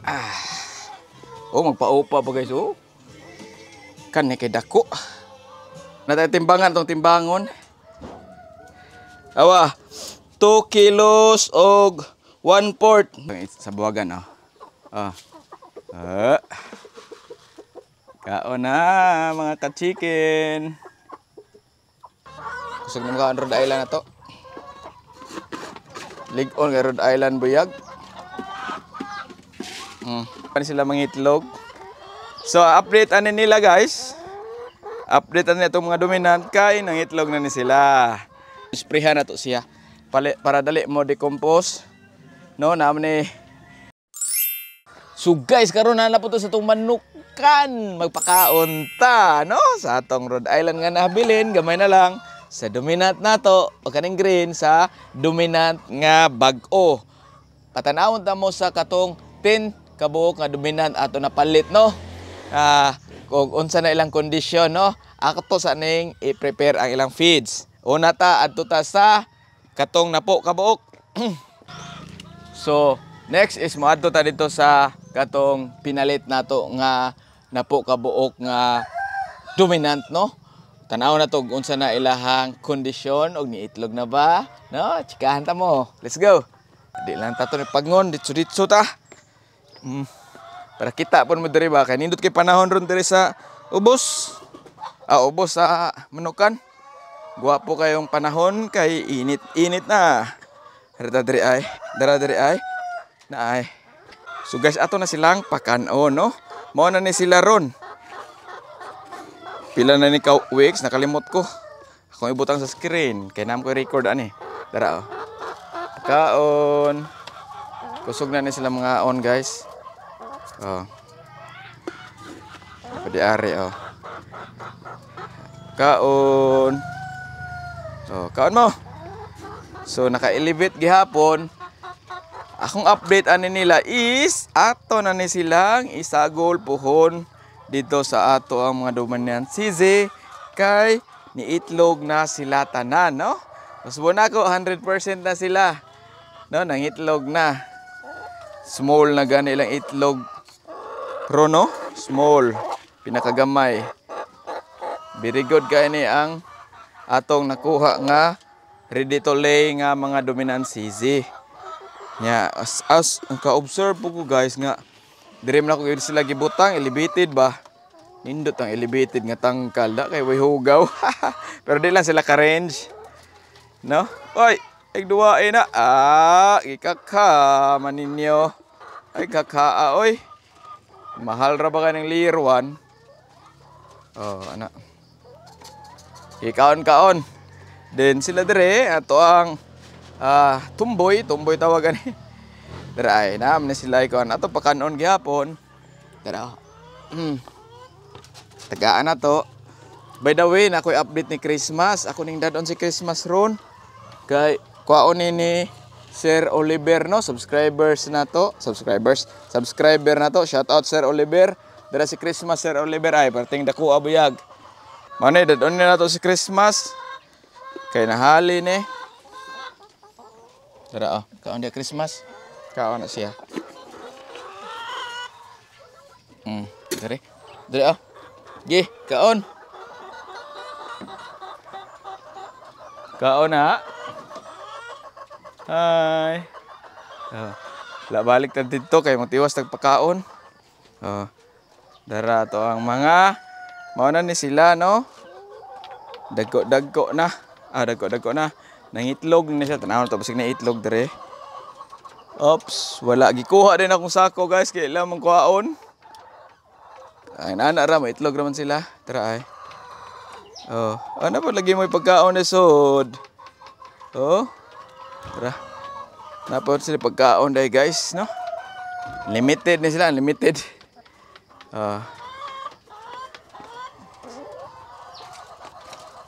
Ah. Oh, magpaupa pa, guys, oh. Kani kay dako. Natay timbangan tong timbangon. Awa, 2 kilos og 1/4. Sa buwagan, oh. Ah. Ah. Kaon na, mga ka-chicken. Kusog na mga Rhode Island na to. Lig-on kay Rhode Island buyag. Paano sila mangitlog? So, update ani nila, guys. Update ani itong mga dominant kay nangitlog na ni sila. Sprayhan na to siya. Pali, para dali mo decompose. No, naman ni. So guys, karon na po to sa itong manukan. Magpakaon ta, no? Sa atong Rhode Island nga nabilin, gamay na lang sa dominant nato, o kaning green sa dominant nga bag-o. Patanawon ta mo sa katong 10 kabuok nga dominant ato napalit, no? Ah, kung unsa na ilang kondisyon, no? Ako to sa ning i-prepare ang ilang feeds. Una ta, adto ta sa katong napo kabuok. So, next is moadto ta dito sa katong pinalit nato nga napo kabuok nga dominant, no? Tanaw na to unsa na ilahang kondisyon og niitlog na ba, no? Tsikahan ta mo. Let's go. Di lang ta to ni pagngon, ditso ditso ta. Para kita pon mo diri ba kay nindot kay panahon ron diri sa ubos. Ah, ubos sa manukan. Gwapo kayong panahon kay init-init na. Dara diri ay, dara diri ay. Na ay. So guys, ato na silang pakanon, no? Mao na ni sila ron. Pila na ni ka weeks, nakalimot ko. Akong ibutang sa screen kay nam ko record ani. Dara oh. Kaon. Kusog na ni sila mga on, guys. Oh. Pwede ari oh. Kaon. Oh, kaon mo. So naka-elevate gihapon. Akong update ani nila is ato na ni silang isagol puhon dito sa ato ang mga dominant CZ kay niitlog na sila tanan, no? Mas na ako 100% na sila. No, nangitlog na. Small na gani ilang itlog. Rono, small, pinakagamay. Very good kay ni ang atong nakuha nga ready to lay nga mga dominant CZ. Nya, as ang ka-observe po ko, guys, nga dire man ako gyud sila gibutang elevated ba. Nindot ang elevated nga tangkal da kay way hugaw. Pero di lang sila ka-range. No? Oy, igduwa na. Ah, gikaka maninyo. Ay kakaa oy. Mahal ra ba kaning lirwan? Oh, ana. Ikaon-kaon. Then sila dire ato ang tumboy, tumboy tawagan ni. Dire ay naam ni sila ikaon ato pakanon gihapon. Dara. Tagaan na to. By the way, na ako'y update ni Christmas. Ako ning dadon si Christmas ron. Kay kuwaon ni Sir Oliver, no, subscribers na to, subscribers, subscriber na to. Shout out, Sir Oliver. Dara si Christmas, Sir Oliver ay perting dako abuyag. Mao dadon ni nato si Christmas. Kay nahali ni. Dara oh, kaon dia Christmas. Kaon na siya. Dere. Dere oh. Gi, kaon. Kaon na. Hi. Oh. La balik ta didto kay motiwas tagpakaon. Oh. Dara to ang mga mao na ni sila, no. Dagko-dagko na. Ah, dagko-dagko na. Nangitlog na siya. Tanawon to basig na itlog dire. Oops, wala gikuha din akong sako, guys, kay ila man kuhaon. Ay nana ra mo itlog ra man sila. Tara ay. Oh, ano pa lagi mo pagkaon ni sud? Oh. Tara. Napod sila pagkaon dai, guys, no? Limited ni sila, limited. Ah.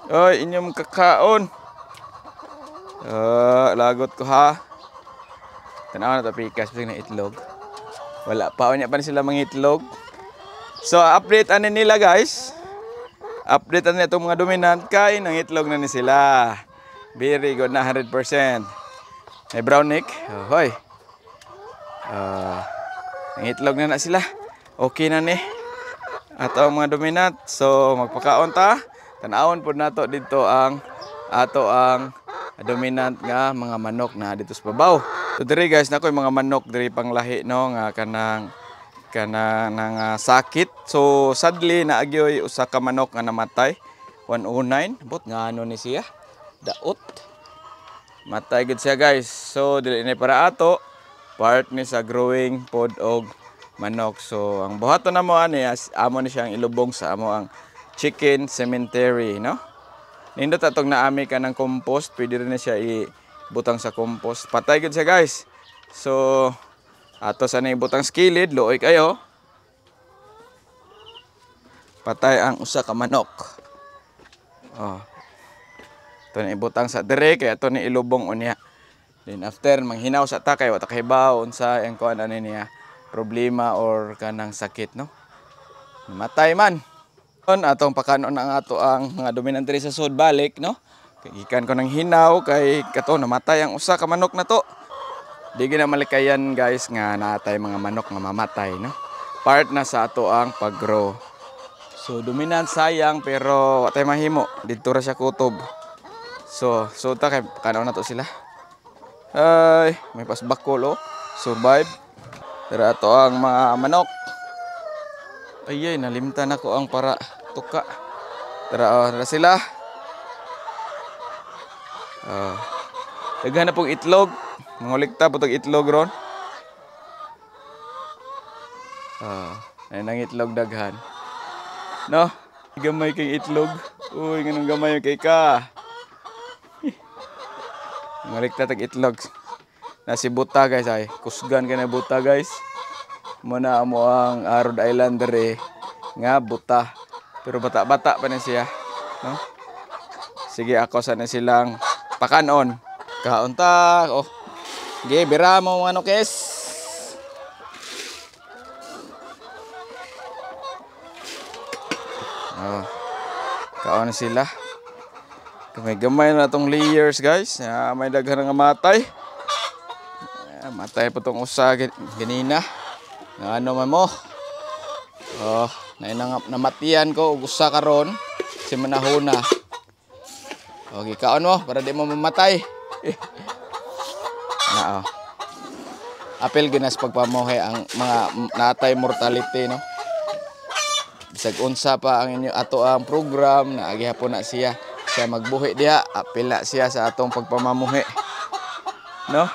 Oy, inyong kakaon. Ah, lagot ko ha. Tanaw na to pikas bisag na itlog. Wala pa unya pa ni sila mangitlog. So update ani nila, guys. Update ani itong mga dominant kay nangitlog na ni sila. Very good na 100%. May brown neck. Oh, hoy. Nangitlog na na sila. Okay na ni. Ato ang mga dominant. So magpakaon ta. Tan-awon pod nato dito ang ato ang dominant nga mga manok na dito sa babaw. So diri guys, nako yung mga manok diri panglahi no nga kanang kanang sakit. So sadly naagyoy usa ka manok nga namatay. 109. Bot nga ano ni siya? Daot. Matay gud siya guys. So dili ni para ato, part ni sa growing pod og manok. So ang buhaton namo ani amo ni siyang ilubong sa amo ang chicken cemetery no. Nindot atong naami ka ng compost, pwede rin na siya ibutang sa compost. Patay gud siya guys. So ato sa na ibutang sa kilid, luoy kayo. Patay ang usa ka manok. Oh. Ito na ibutang sa dire kay ato ni ilubong unya. Then after manghinaw sa ta kay wa ta kahibaw unsa ang kuan ani niya problema or kanang sakit no. Matay man. On atong pakanon ang ato ang mga dominant diri sa sud balik no. Kay gikan ko ng hinaw kay kato namatay ang usa ka manok na to. Di gina malikayan guys nga naatay mga manok nga mamatay no. Part na sa ato ang pag-grow. So dominant sayang pero wa tay mahimo didto ra siya kutob. So ta kay pakanon na to sila. Ay, may pasbakol oh. Survive. Tara ato ang mga manok. Ay, ay, nalimtan ako ang para tuka. Tara, oh, tara sila. Oh. Daghan na pong itlog. Mangulikta po tag itlog ron. Oh, ay nang itlog daghan. No? Gamay kay itlog. Uy, nganong gamay kay ka. Mangulikta tag itlog. Nasi buta guys ay. Kusgan ka na buta guys. Muna mo ang Rhode Island dere nga buta. Pero bata-bata pa na siya, no? Sige, ako sana silang pakanon. Kaunta oh. Sige, bira mo mga nukes. Oh. Kaon sila. Gamay-gamay na tong layers guys. May daghan nga matay. Matay po tong usa ganina. Ano man mo? Oh, namatian ko og usa karon si manahuna. Okay, kaon mo para di mo mamatay. Na oh. Apil ginas pagpamuhi ang mga natay mortality no. Bisag unsa pa ang inyo ato ang program na gihapon na siya. Siya magbuhi diha, apil na siya sa atong pagpamamuhi. No?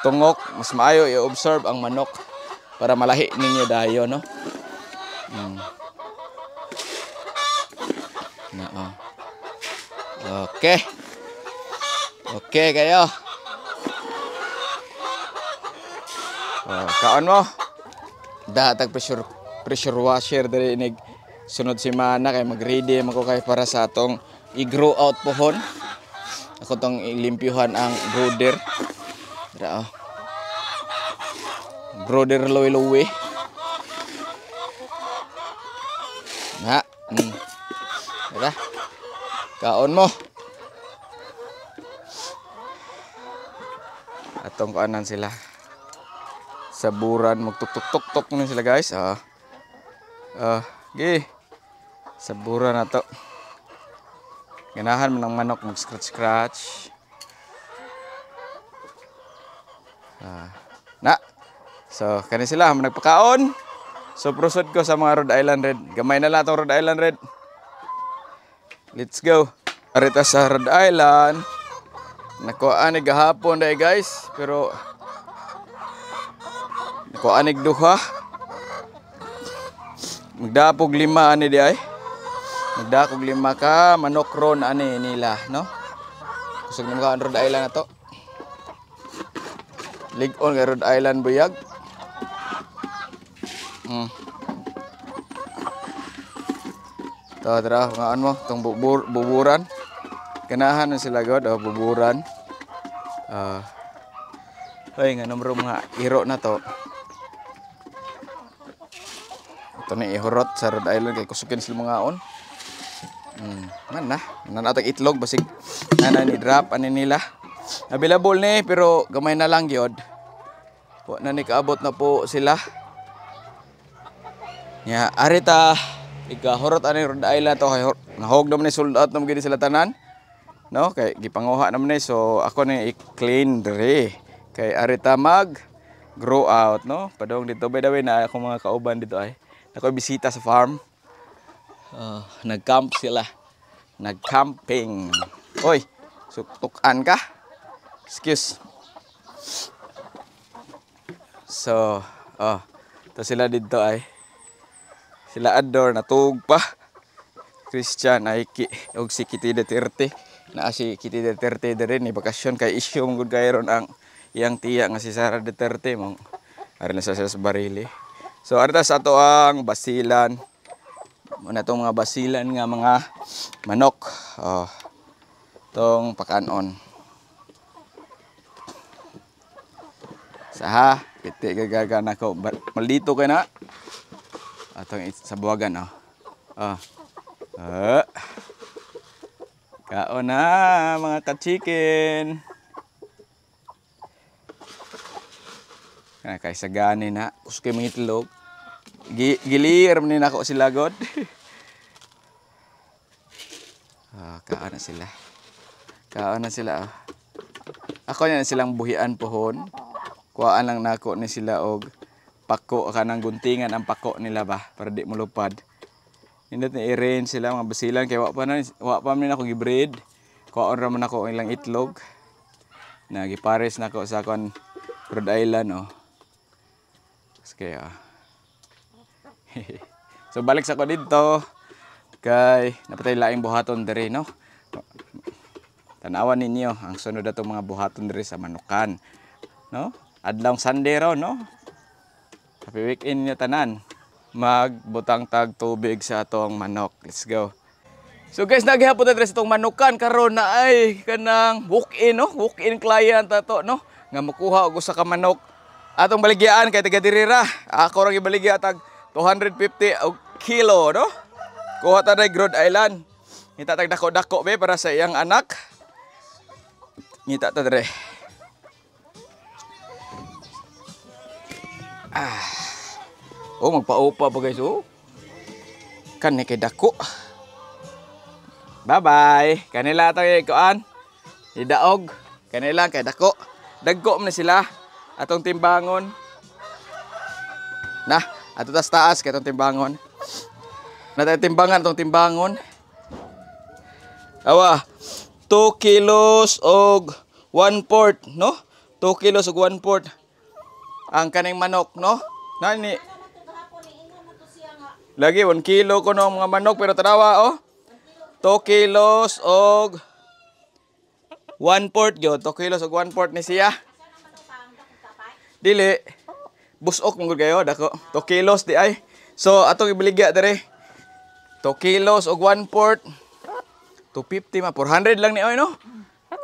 Tungok, mas maayo i-observe ang manok para malahi ninyo dayon no. Na oh. Okay. Okay kayo. Oh, kaon mo. Datag pressure washer diri inig sunod semana kay mag-ready man ko kay para sa atong i-grow out pohon. Ako tong ilimpyuhan ang brooder. Dira oh. Brooder luwi-luwi. Na. Dira. Kaon mo. Atong kuanan sila. Saburan magtuk-tuk-tuk-tuk na sila guys. Ah. Gi. Saburan na to. Ganahan man ang manok mag scratch scratch. Na. So kani sila nagpakaon. So proceed ko sa mga Rhode Island Red. Gamay na lang itong Rhode Island Red. Let's go. Arita sa Rhode Island. Nakuha ni gahapon dai guys, pero nakuha ni duha. Magdapog lima ani di ay. Magdakog lima ka manok ron ani nila, no? Kusog nimo ka Rhode Island na to. Lig-on kay Rhode Island buyag. To tara, ngaan mo tong buburan. Ganahan na sila god, oh, buburan. Ay nga numero mga iro na to. Ito na ihurot sa Rhode Island kay kusukin sila mga on. Man na, nanatag itlog basig nana ni drop ani nila. Available ni pero gamay na lang gyud. Wa na ni kaabot na po sila. Nya arita igahurot ani Rhode Island to kay nahog naman ni, sold out naman gid sila tanan. No, kay gipanguha naman ni, so ako ni i-clean diri. Kay arita mag grow out, no. Padong dito, by the way, na akong mga kauban dito ay. Ako bisita sa farm. Nag-camp sila. Nag-camping. Oy, tukan ka. Excuse. So, oh, to sila dito ay. Sila Ador natug pa. Christian ay ki og si Kitty Duterte. Naa si Kitty Duterte diri ni bakasyon kay issue man gud kay ron ang iyang tiya nga si Sara Duterte mong ari na sa sa Barili. So ari ta sa ato ang basilan. Muna tong mga basilan nga mga manok. Oh. Tong pakanon. Saha, piti gagaga nako. Maldito kay na. Atong sa buwagan, oh. Oh. Oh. Kaon na mga ka-chicken. Kana kay sagani na, uskay mga itlog. Gilir man ni nako sila god. Ah, kaon na sila. Kaon na sila, oh. Ako na silang buhian pohon. Kuhaan lang nako ni sila og pako, kanang guntingan ang pako nila ba para di mulupad. Nindot ni i-range sila mga basilan kay wa pa man ako gi-breed. Kuhaon ra man ako ang ilang itlog. Na gipares nako sa kon Rhode Island, oh. Kaya. So balik sa ko didto kay napatay laing buhaton diri, no. Tanawan ninyo ang sunod atong mga buhaton diri sa manukan, no? Adlawng Sunday raw, no? Happy weekend niyo tanan. Magbutang tag tubig sa atong manok. Let's go. So guys, naghihapon na diri sa atong manukan karon na ay kanang walk-in, no? Walk-in client ato, no? Nga mokuha og usa ka manok. Atong baligyaan kay taga diri ra. Ako ra gibaligya tag 250 og kilo, no? Kuha ta dai Rhode Island. Ngita tag dako-dako be para sa iyang anak. Ngita ta diri. Ah. Oh, magpaupa pa guys, oh. Kani kay dako. Bye-bye. Kanila to kuan. Idaog. Kanila kay dako. Dagko man sila atong timbangon. Na, ato tas taas kay atong timbangon. Na tayo timbangan atong timbangon. Awa, 2 kilos og 1/4, no? 2 kilos og 1/4. Ang kaning manok, no? Nani. Lagi 1 kilo ko no ang mga manok pero tanawa, oh. 2 kilos og 1/4 gyud, 2 kilos og 1/4 ni siya. Dili. Busok man gud kayo dako. 2 kilos di ay. So atong ibaligya diri. 2 kilos og 1/4. 250 ma 400 lang ni oy, no?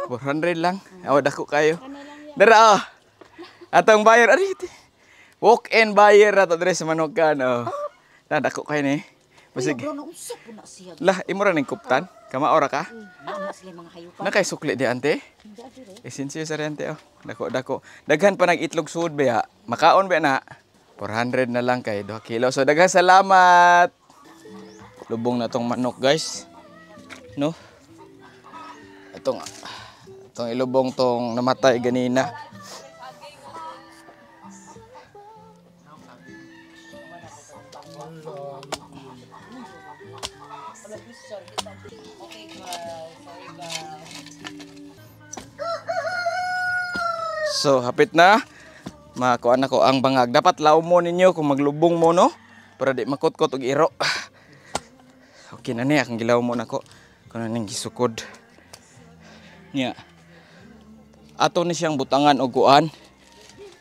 400 lang. Aw dako kayo. Dara, oh. Atong buyer ari. Walk-in buyer ato diri sa manukan, oh. Na dako kayo ni. Basig. Lah, imo ra ning kuptan. Kamao ra ka? Na kay sukli di ante? Esensya sa ante, oh. Dako dako. Daghan pa nag itlog sud ba? Makaon ba na? 400 na lang kay 2 kilo. So daghan salamat. Lubong na tong manok, guys. No? Itong ilubong tong namatay ganina. So, hapit na. Makuha na ko ang bangag. Dapat law mo ninyo kung maglubong mo, no? Para di makutkot og iro. Okay na niya, akong gilaw mo nako. Kuno ning gisukod. Niya. Ato ni siyang butangan og kuan.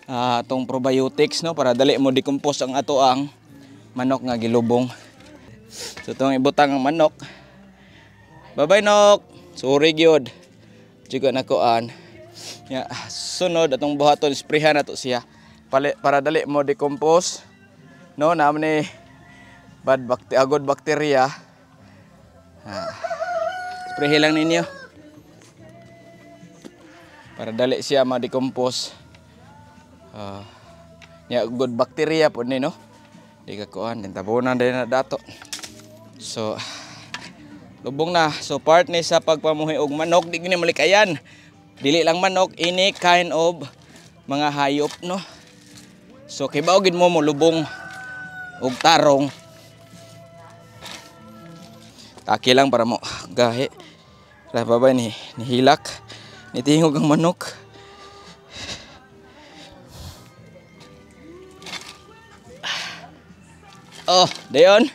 Atong probiotics, no? Para dali mo decompose ang ato ang manok nga gilubong. So, itong ibutang ang manok. Bye-bye, nok. Sorry, gyud. Juga nakuan. Ya, sunod atong buhaton sprayhan nato siya para dali mo decompose, no? Naman ni bad bacteria, good bacteria. Spray lang ninyo para dali siya ma-decompose. Nya good bacteria po ni, no. Di ka kuan din, tabunan din na dato. So lubong na. So part ni sa pagpamuhi og manok, di gini malikayan. Dili lang manok, any kind of mga hayop, no. So kibaw gid mo mo lubong og tarong. Taki lang para mo gahi. La babay ni nihilak. Nitingog ang manok. Oh, dayon.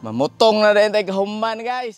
Mamutong na din tayo kahuman, guys.